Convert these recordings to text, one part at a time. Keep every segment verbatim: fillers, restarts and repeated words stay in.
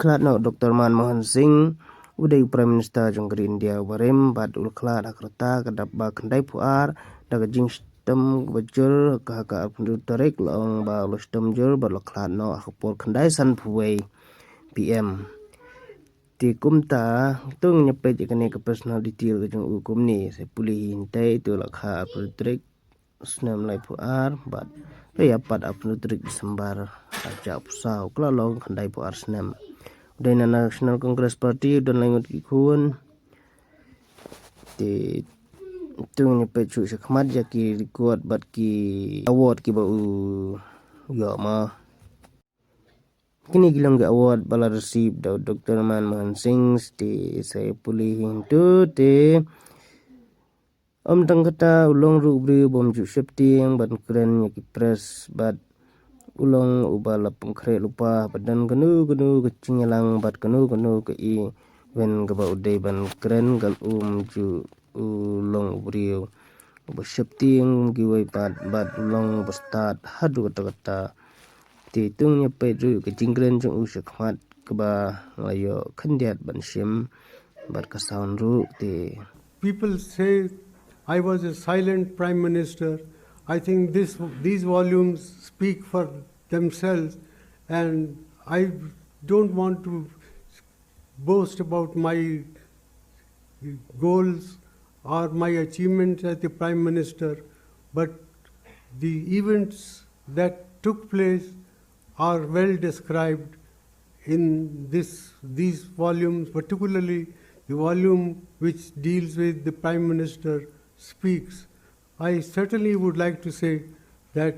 khlad noh u Doktor Manmohan Singh, u dei u Prime Minister jong ka ri India uba rim, bad u la khlad ha ka rta ka dap ba khyndai phew ar, da ka jingshitom kaba jur ha ka arphew hynriew tarik, la ong ba u la shitom jur bad u la khlad noh ha ka por khyndai sanphew wei P M. Te kumta, to ngin ïa peit ïa kane ka personal detail ka jong u kumne, sa pule hi hangtei, te u la kha arphew hynriew tarik, snem laiphew ar, bad la ïa pat arphew hynriew tarik December, arhajar arphew saw, ka la long khyndai phew ar snem. U dei na National Congress Party, u don lai ngut ki khun. Te to ngin ïa peit shuh shakhmat ïa ki record bad ki award kiba u ïoh ma. Kine ki long ki award ba la receive da u Doktor Manmohan Singh, te sa ïa pule hi hangto, te ym tang kata, u long ruh u briew bym ju sheptieng ban kren ïa ki press, bad u long uba la pynkhreh lypa ba don kano kano ka jingïalang bad kano kano ka event kaba u dei ban kren, kan um ju, u long u briew uba sheptieng kiwei pat, bad u long uba stad haduh katta katta. Te to ngin ïa peit ruh ka jingkren jong u shakhmat kaba nga la ïoh khyndiat ban shim, bad ka sound ruh te. People say I was a silent prime minister. I think this, these volumes speak for themselves, and I don't want to boast about my goals or my achievements as the prime minister, but the events that took place are well described in this, these volumes, particularly the volume which deals with the Prime Minister Speaks. I certainly would like to say that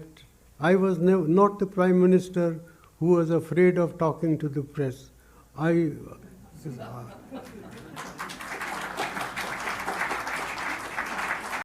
I was no, not the Prime Minister who was afraid of talking to the press. I,